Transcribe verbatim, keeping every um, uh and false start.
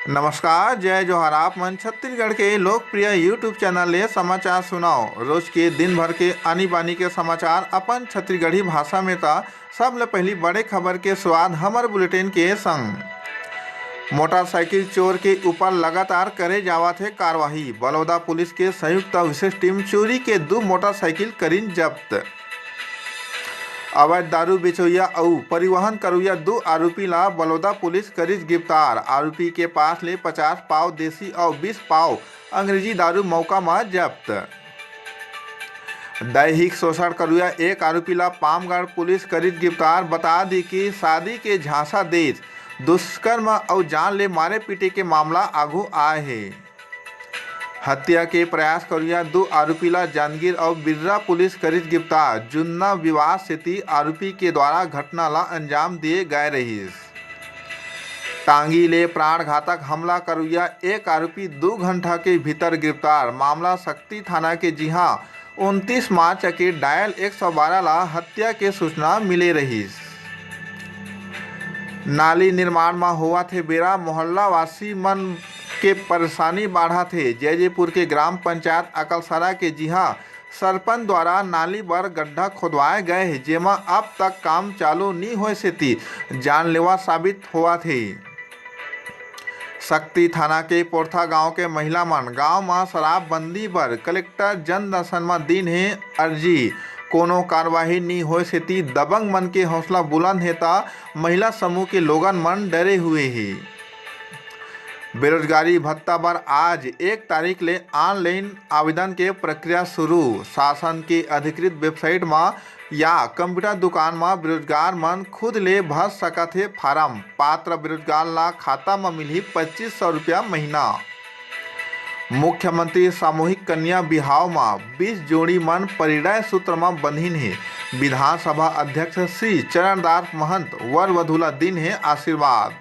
नमस्कार, जय जोहार। आप मन छत्तीसगढ़ के लोकप्रिय YouTube चैनल ले समाचार सुनाओ। रोज के दिन भर के आनी बानी के समाचार अपन छत्तीसगढ़ी भाषा में ता सबले पहली बड़े खबर के स्वाद हमर बुलेटिन के संग। मोटरसाइकिल चोर के ऊपर लगातार करे जावत हे कार्रवाई। बलौदा पुलिस के संयुक्त विशेष टीम चोरी के दू मोटरसाइकिल करिन जब्त। अवैध दारू बेचवइया अउ परिवहन करवइया दू आरोपी ला बलौदा पुलिस करिस गिरफ्तार। आरोपी के पास ले पचास पाव देसी अउ बीस पाव अंग्रेजी दारू मौका म जब्त। दैहिक शोषण करवइया एक आरोपी ला पामगढ़ पुलिस करिस गिरफ्तार। बता दी कि शादी के झांसा देत दुष्कर्म अउ जान ले मारे पीटे के मामला आघू आए हे। हत्या के प्रयास करवइया दू आरोपी ला जांजगीर अउ बिर्रा पुलिस करिस गिरफ्तार। जुन्ना विवाद सेती आरोपी के द्वारा घटना ला अंजाम दिए गए रहिस। टांगी ले प्राणघातक हमला करवइया एक आरोपी दू घंटा के भीतर गिरफ्तार। मामला सक्ती थाना के, जिहां उनतीस मार्च के डायल एक सौ बारह ला हत्या के सूचना मिले रहिस। नाली निर्माण म होवत हे बेरा मोहल्ला वासी मन के परेशानी बाढ़त हे। जैजेपुर के ग्राम पंचायत अकलसरा के, जिहां सरपंच द्वारा नाली बर गड्ढा खोदवाए गए हे, जेमा अब तक काम चालू नी होए सेती जानलेवा साबित होवत हे। सक्ती थाना के पोरथा गांव के महिला मन गांव म शराबबंदी बर कलेक्टर जन दर्शन म दीन हे अर्जी। कोनो कार्रवाई नी होए सेती दबंग मन के हौसला बुलंद हे, त महिला समूह के लोगन मन डरे हुए हे। बेरोजगारी भत्ता बर आज एक तारीख ले ऑनलाइन आवेदन के प्रक्रिया शुरू। शासन के अधिकृत वेबसाइट म या कंप्यूटर दुकान म बेरोजगार मन खुद ले भर सकत हे फारम। पात्र बेरोजगार ला खाता म मिलही पच्चीस सौ रुपया महीना। मुख्यमंत्री सामूहिक कन्या बिहाव म बीस जोड़ी मन परिणय सूत्र म बंधिन हे। विधानसभा अध्यक्ष श्री चरणदास महंत वर वधू ला दीन हे आशीर्वाद।